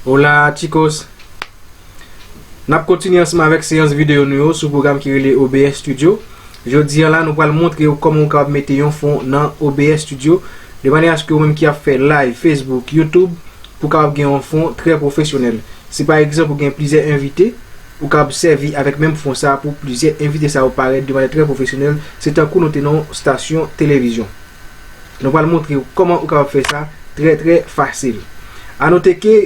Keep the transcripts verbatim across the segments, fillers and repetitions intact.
Hola chicos! N ap kontinye ansanm avèk seyans videyo nou yo sou pwogram ki rele O B S Studio. Jodi a la, nou pral montre w kòman ou kapab mete yon fon nan O B S Studio, de manyè aske ou menm ki ap fè live Facebook, YouTube, pou w kapab gen yon fon trè pwofesyonèl. Si pa egzanp ou gen plizyè envite, ou kapab sèvi avèk menm fon sa pou plizyè envite sa yo parèt de manyè trè pwofesyonèl, se tankou nou te nan yon stasyon televizyon. Nou pral montre w kòman ou kapab fè sa trè, trè fasil. A note ke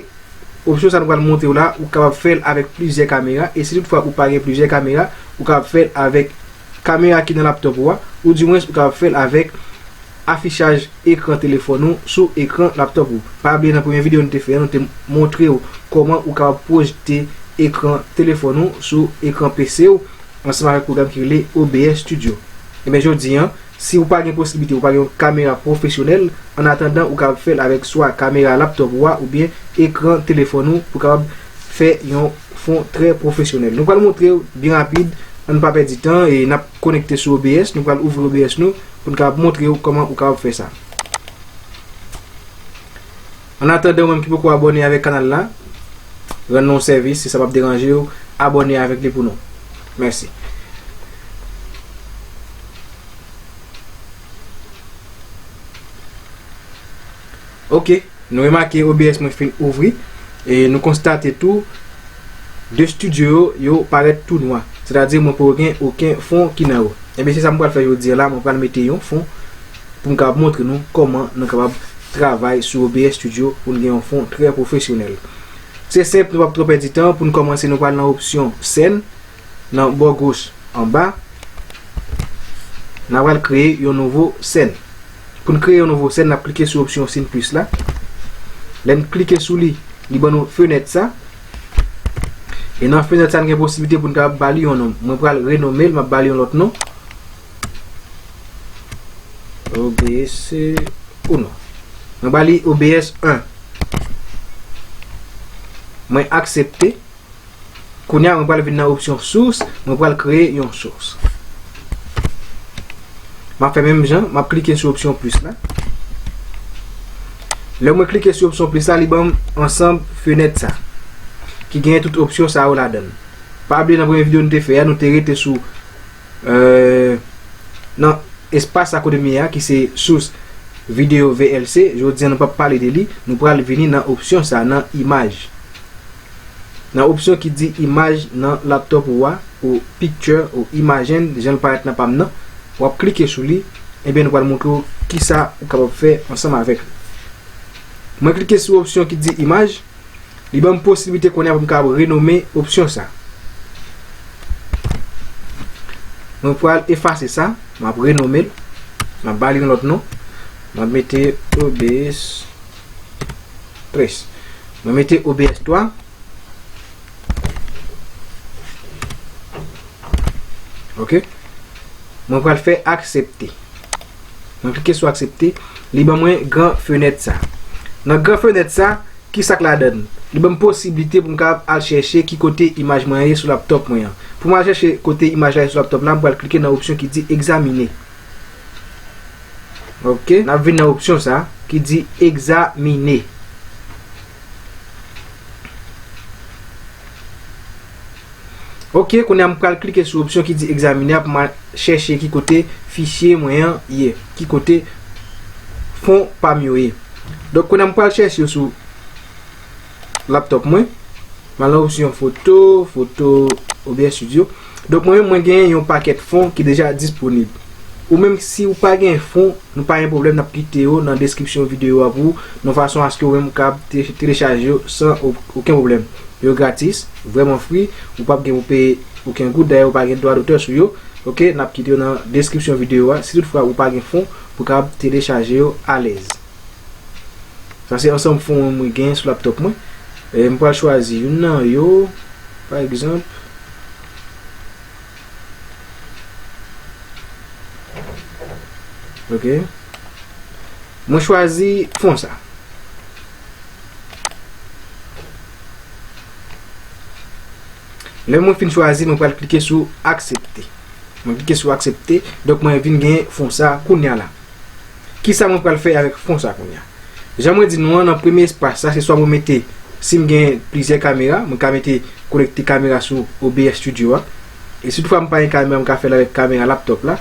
opsyon sa nou pral montre w la, ou kapab fè l avèk plizyè kamera, e si toutfwa ou pa gen plizyè kamera, ou kapab fè l avèk kamera ki nan laptòp ou a, oudimwens ou kapab fè l avèk afichaj ekran telefòn ou sou ekran laptòp ou. Pa bliye nan premye videyo nou te fè a, nou te montre w kòman ou kapab pwojekte ekran telefòn ou sou ekran P C w ansanm avèk pwogram ki rele O B S Studio. Ebyen, jodi a, si ou pa gen posiblite, ou pa gen yon kamera pwofesyonèl, annatandan, ou kapab fè l avèk swa kamera laptòp ou a oubyen ekran telefòn ou pou w kapab fè yon fon trè pwofesyonèl. Nou pral montre w byen rapid, ann pa pèdi tan, e n ap konekte sou O B S, nou pral ouvri O B S nou pou n kapab montre w kòman ou kapab fè sa. Annatandan, ou menm ki poko abòne avèk kanal la, rann nou yon sèvis, si sa p ap deranje w, abòne avèk li pou nou. Mèsi. Ok, nou remake O B S mwen fin ouvri, e nou konstate tou de estidyo yo, yo parèt tou nwa. Sètadi mwen poko gen okenn fon ki nan yo. Ebyen, se sa m pral fè jodi a la, mwen pral mete yon fon pou m kapab montre nou kòman nou kapab travay sou O B S Studio pou n gen yon fon trè pwofesyonèl. Se senp, nou p ap twò pèdi tan. Pou n kòmanse, nou pral nan opsyon sèn, nan bò goch anba, n a pral kreye yon nouvo sèn. Pou n kreye yon nouvo sèn, n ap klike sou opsyon siy plis la. Lè n klike sou li, li ban nou fenèt sa. E nan fenèt sa, n gen posiblite pou n kapab ba li yon non. Mwen pral renome l, m ap ba li yon lòt non. O B S uno. Mwen ba li O B S un. Mwen aksepte. Kounye a, mwen pral vin nan opsyon source, mwen pral kreye yon source. M ap fè menm jan, m ap klike sou opsyon plis la. Lè mwen klike sou opsyon plis la, li ban m ansanm fenèt sa, ki genyen tout opsyon sa yo ladan l. Pa bliye nan premye videyo nou te fè a, nou te rete sou, euh, nan espas sa kote m ye a, ki se source video V L C. Jodi a, nou p ap pale de li, nou pral vini nan opsyon sa, nan imaj. Nan opsyon ki di imaj nan laptòp ou a, ou picture, ou imagen, jan l parèt nan pa m nan, w ap klike sou li, ebyen nou pral montre w kisa ou kapab fè ansanm avèk li. Mwen klike sou opsyon ki di imaj, li ban m posiblite kounye a pou m kapab renome opsyon sa. Mwen pral efase sa, m ap renome l, m ap ba li yon lòt non, m ap mete O B S tres. Mwen mete O B S twa. Ok. Mwen pral fè aksepte. Mwen klike sou aksepte. Li ban mwen gran fenèt sa. Nan gran fenèt sa, kisa k ladan l? Li ban m posiblite pou m kapab al chèche ki kote imaj mwen an ye sou laptòp mwen an. Pou m al chèche kote imaj la ye sou laptòp la, m pral klike nan opsyon ki di egzamine. Ok, n ap vin nan opsyon sa ki di egzamine. Ok, kounye a m pral klike sou opsyon ki di egzamine a pou m al chèche ki kote fichye mwen an ye, ki kote fon pa m yo ye. Donk, kounye a m pral chèche yo sou laptòp mwen. M al nan opsyon foto, foto O B S Studio. Donk, mwen menm, mwen gen yon pakèt fon ki deja disponib. Ou menm, si ou pa gen fon, nou pa gen pwoblèm, n ap kite yo nan deskripsyon videyo a pou ou, nan fason aske ou menm ou kapab te-, telechaje yo san o-, okenn pwoblèm. Yo gratis, vrèman free, ou p ap gen pou peye okenn goud, dayè ou pa gen dwa dotè sou yo. Ok, n ap kite yo nan deskripsyon videyo a, si toutfwa ou pa gen fon pou kapab telechaje yo alèz. Sa se ansanm fon mwen gen sou laptòp mwen. E, m pral chwazi youn nan yo, pa egzanp. Ok. Mwen chwazi fon sa. Lè mwen fin chwazi, mwen pral klike sou aksepte. Mwen klike sou aksepte. Donk, mwen vin gen fon sa kounye a la. Kisa mwen pral fè avèk fon sa kounye a? Jan mwen di nou an, nan premye espas sa, se swa mwen mete Si m gen plizyè kamera, mwen ka mete, konekte kamera sou O B S Studio a. E si toutfwa m pa gen kamera, m ka fè l avèk kamera laptop la.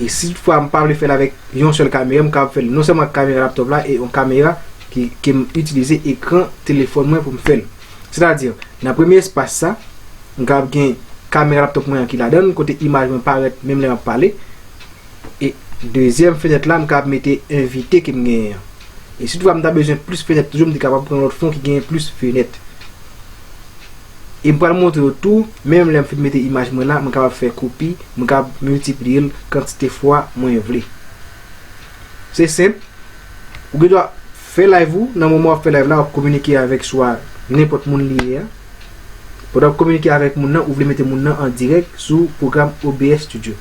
E si toutfwa m pa vle fè l avèk yon sèl kamera, m ka fè l non sèlman ak kamera laptop la e yon kamera ki, ke m itilize ekran telefòn mwen pou m fè l. Sètadi, nan premye espas sa, m ka gen kamera laptop mwen an ki ladan l, kote imaj mwen parèt menm lè m ap pale. E dezyèm fenèt la, m ka mete envite ke m genyen an. E si toutfwa m ta bezwen plis fenèt toujou, m te kapab pran lòt fon ki genyen plis fenèt. E m pral montre w tou, menm lè m fin mete imaj mwen la, mwen kapab fè kopi, mwen kapab miltipliye l kantite fwa mwen vle. Se senp, ou gen dwa fè live ou, nan moman w ap fè live la, w ap kominike avèk swa nenpòt moun li ye a. Pandan w ap kominike avèk moun nan, ou vle mete moun nan an dirèk sou pwogram O B S Studio.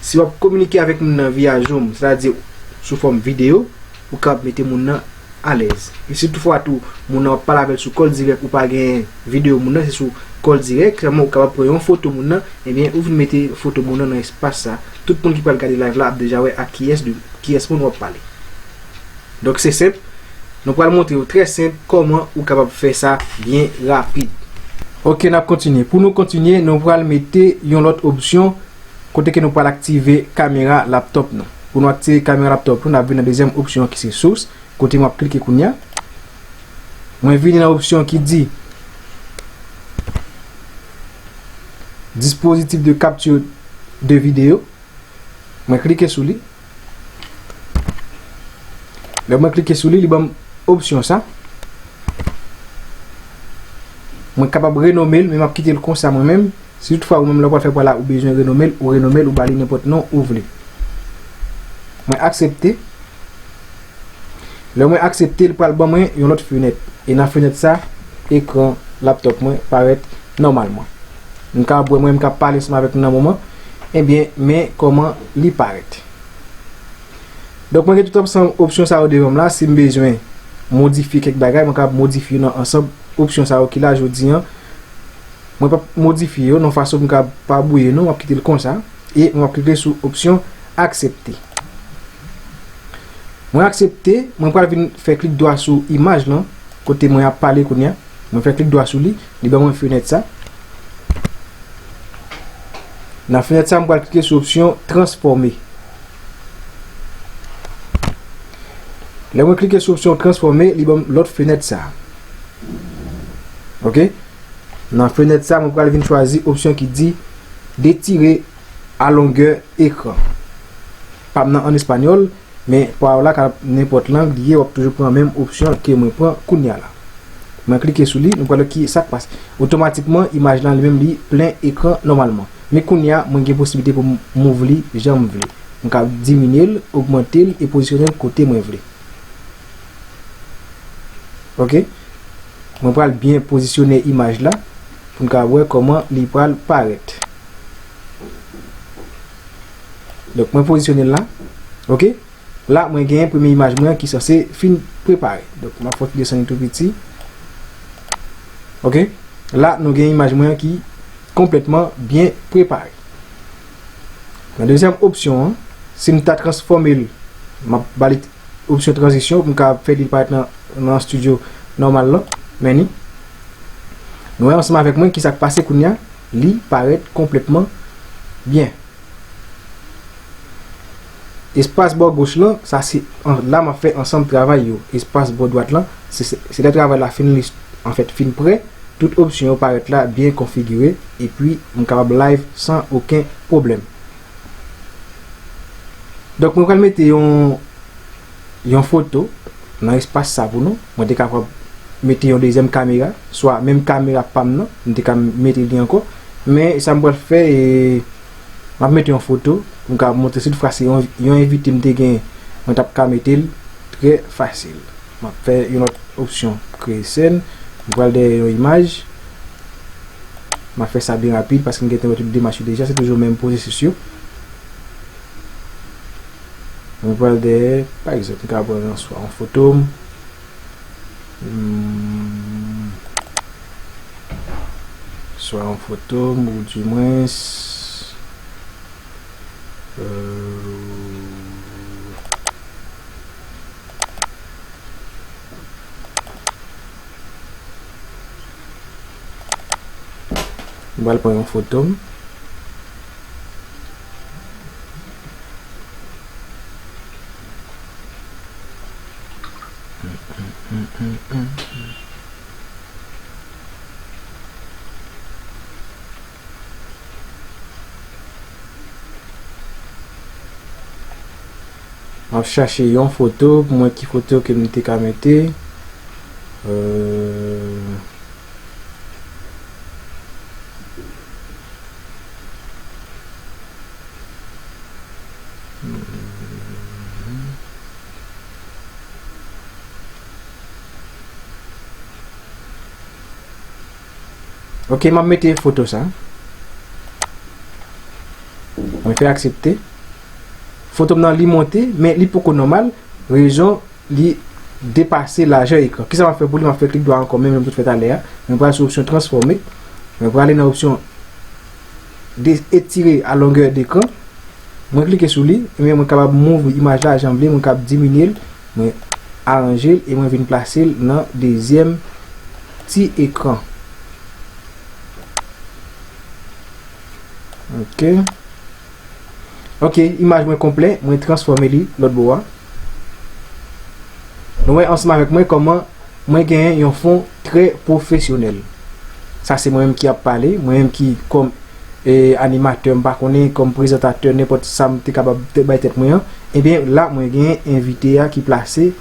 Si w ap kominike avèk moun nan via Zoom, sètadi sou fòm videyo, ou kapab mete moun nan alèz. E si toutfwa tou, moun nan w ap pale avè l sou kòl dirèk, ou pa gen videyo moun nan, se sou kòl dirèk, sèlman ou kapab pran yon foto moun nan, ebyen, ou vin mete foto moun nan nan espas sa. Tout moun ki pral gade live la ap deja wè ak kiyès de, kiyès moun w ap pale. Donk, se senp. Nou pral montre w trè senp kòman ou kapab fè sa byen rapid. Ok, n ap kontinye. Pou nou kontinye, nou pral mete yon lòt opsyon kote ke nou pral aktive kamera laptop nou. Pou nou aktive kamera laptop nou, n ap vin nan dezyèm opsyon ki se source, kote m ap klike kounye a. Mwen vini nan opsyon ki di dispositif de capture de vidéo. Mwen klike sou li. Lè mwen klike sou li, li ban m opsyon sa. Mwen kapab renome l, men m ap kite l konsa mwen menm. Si toutfwa ou menm lè w pral fè pa la, ou bezwen renome l, ou renome l, ou ba li nenpòt non ou vle. Mwen aksepte. Lè mwen aksepte, li pral ban mwen yon lòt fenèt. E nan fenèt sa, ekran laptop mwen parèt nòmalman. M ka wè mwen, m ka pale ansanm avèk nou nan moman. Ebyen, men kòman li parèt. Donk, mwen gen tout ansanm opsyon sa yo devan m la. Si m bezwen modifye kèk bagay, mwen ka modifye nan ansanm opsyon sa yo ki la jodi an. Mwen p ap modifye yo nan fason pou m ka pa bwouye non, m ap kite l konsa. E mwen ap klike sou opsyon aksepte. Mwen aksepte, mwen pral vin fè klik dwa sou imaj lan, kote mwen ap pale kounye a. Mwen fè klik dwa sou li, li ban mwen fenèt sa. Nan fenèt sa, mwen pral klike sou opsyon transfòme. Lè mwen klike sou opsyon transfòme, li ban m lòt fenèt sa. Ok? Nan fenèt sa, mwen pral vin chwazi opsyon ki di détirer à longueur écran. Pa m nan an espanyòl, men pa w la ka nenpòt lang li ye, w ap toujou pran menm opsyon ke mwen pran kounye a la. Mwen klike sou li, nou pral wè ki sa k pase. Otomatikman, imaj lan li menm li plen ekran nòmalman. Men kounye a, mwen gen posiblite pou m move li jan m vle. Mwen ka diminye l, ogmante l e pozisyone l kote mwen vle. Ok? Mwen pral byen pozisyone imaj la pou n ka wè kòman li pral parèt. Donk, mwen pozisyone l la. Ok? La, mwen genyen premye imaj mwen ki sanse fin prepare. Donk, m ap fè w desann li tou piti. Ok? La, nou gen imaj mwen ki konplètman byen prepare. Nan dezyèm opsyon an, si m ta transfòme l, m ap ba li opsyon tranzisyon pou m ka fè li parèt nan, nan estidyo nòmal lan. Men ni. Nou wè ansanm avèk mwen ki sa k pase kounye a, li parèt konplètman byen. Espas bò goch lan, sa se an, la m ap fè ansanm travay yo. Espas bò dwat lan, se, se, se lè travay la fin li, anfèt, fin prè, tout opsyon yo parèt la byen konfigire, epi m kapab live san okenn pwoblèm. Donk, mwen pral mete yon, yon foto nan espas sa pou nou. Mwen te kapab mete yon dezyèm kamera, swa menm kamera pa m nan, m te ka mete li ankò. Men sa m pral fè, e, m ap mete yon foto pou m ka montre si toutfwa se yon, yon envite m te gen, mwen t ap ka mete l trè fasil. M ap fè yon lòt opsyon, kreye sèn. M pral dèyè yon imaj. M ap fè sa byen rapid paske m gentan wè tout demach yo deja. Se toujou menm pwosesis yo. Mwen pral dèyè, pa egzanp, m ka pran yon swa yon foto m, hmm, swa yon foto m, ou di mwens, euh, Mwen pral pran yon foto m. M ap chache yon foto pou mwen, ki foto ke m te ka mete. Euh, Ok, m ap mete foto sa. Mwen fè aksepte. Foto m nan li monte, men li poko nòmal. Rezon, li depase lajè ekran. Kisa m ap fè pou li? M ap fè klik dwa ankò, menm jan m te fè talè a. Mwen pral sou opsyon transfòme. Mwen prale nan opsyon de, etire a longè dekran. Mwen klike sou li, ebyen mwen kapab move imaj la jan m vle, mwen kapab diminye l, mwen aranje l e mwen vin plase l nan dezyèm ti ekran. Ok. Ok, imaj mwen konplè, mwen transfòme li lòt bò a. Nou wè ansanm avèk mwen kòman mwen genyen yon fon trè pwofesyonèl. Sa se mwen menm ki ap pale, mwen menm ki kòm, e, animatè, m pa konnen, kòm prezantatè, nenpòt sa m te kapab te bay tèt mwen an. Ebyen, la, mwen genyen envite a ki plase.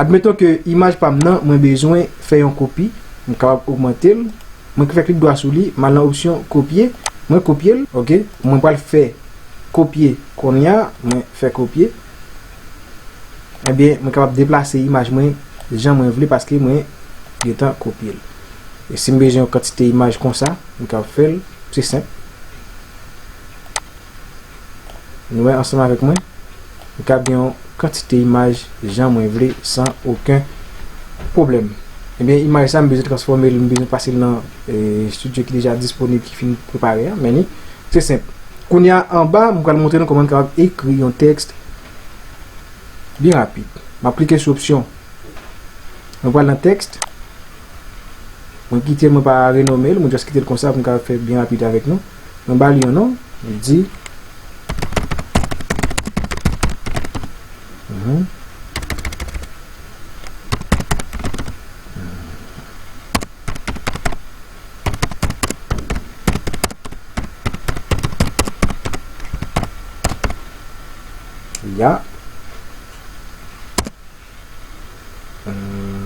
Admeton ke imaj pa m nan, mwen bezwen fè yon kopi, m kapab ogmante l. Mwen fè klik dwa sou li, m al nan opsyon kopye, mwen kopye l, ok. Mwen pral fè kopye kounye a, mwen fè kopye. Ebyen, mwen kapab deplase imaj mwen jan mwen vle paske mwen gentan kopye l. E si m bezwen yon kantite imaj konsa, mwen kapab fè l, se senp. Nou wè ansanm avèk mwen, m ka gen yon kantite imaj jan mwen vle san okenn pwoblèm. Ebyen, imaj sa, m bezwen transfòme l, m bezwen pase l nan, e, estidyo ki deja disponib, ki fin prepare a, men li, se senp. Kounye a, anba, m pral montre nou kòman n kapab ekri yon tèks byen rapid. M ap klike sou opsyon Mwen pral nan tèks. Mwen kite l, mwen pa renome l, mwen just kite l konsa pou m ka fè byen rapid avèk nou. Mwen ba li yon non, mwen di. Mhm. Ya. Hmm.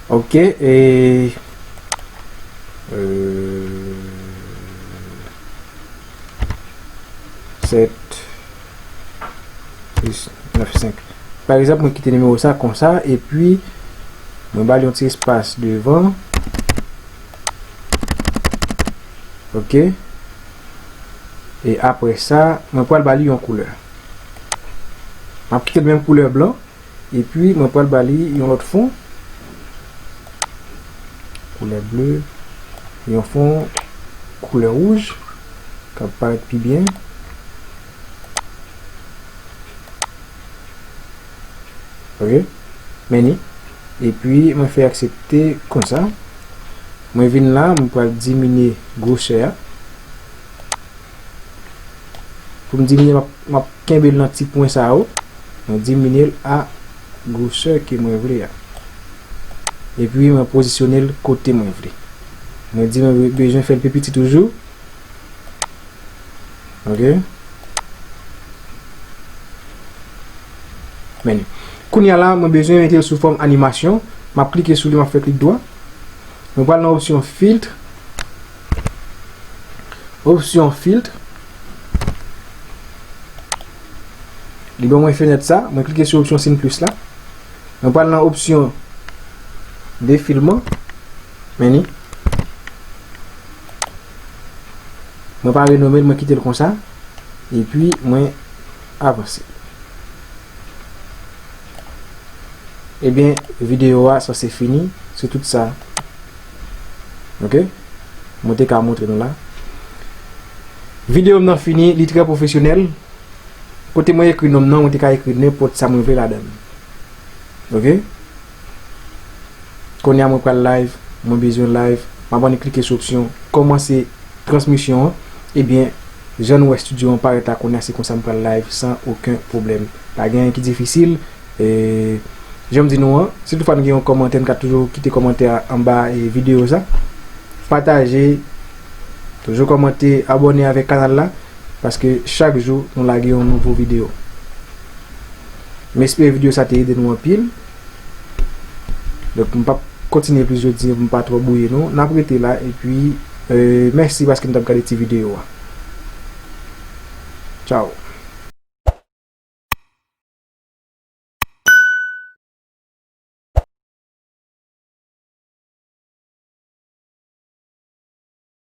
Ok, e, euh, sèt plis nèf senk. Pa egzanp, mwen kite nimewo sa konsa, epi mwen ba li yon ti espas devan. Ok. E apre sa, mwen pral ba li yon koulè. M ap kite l menm koulè blan. Epi, mwen pral ba li yon lòt fon. Koulè ble. Yon fon koulè wouj. K ap parèt pi byen. Ok. Men ni. Epi, mwen fè aksepte konsa. Mwen vin la, mwen pral diminye gwosè a. Pou m diminye, m ap, m ap kenbe l nan ti pwen sa yo. Mwen diminye l a gwosè ke mwen vle a. Epi mwen pozisyone l kote mwen vle. Mwen di mwen be-, bezwen fè l pi piti toujou. Ok. Men li. Kounye a la, mwen bezwen mete l sou fòm animasyon. M ap klike sou li, m ap fè klik dwa. Mwen pral nan opsyon filtre. Opsyon filtre. Li ban mwen fenèt sa. Mwen klike sou opsyon siy plis la. Mwen pral nan opsyon defilman. Men li. Mwen pa renome l, mwen kite l konsa. Epi mwen avanse. Ebyen, videyo a sanse fini. Se tout sa. Ok? Mwen te ka montre nou la. Videyo m nan fini, li trè pwofesyonèl. Kote mwen ekri non m nan, mwen te ka ekri nenpòt sa mwen vle ladan l. Ok? Kounye a mwen pral live, mwen bezwen live. M ap annik klike sou opsyon kòmanse transmisyon an. Ebyen, jan nou wè estidyo an parèt la kounye a, se konsa m pral live san okenn pwoblèm. Pa gen anyen ki difisil. E, jan m di nou an, si toutfwa nou gen yon kòmantè, nou ka toujou kite kòmantè a anba e videyo sa. Pataje, toujou kòmante, abòne avèk kanal la, paske chak jou nou lage yon nouvo videyo. M espere videyo sa te ede nou anpil. Donk, m p ap kontinye plis jodi, m pa twò bouye nou. N ap rete la, epi, e, mèsi paske n t ap gade ti videyo a. Tchao.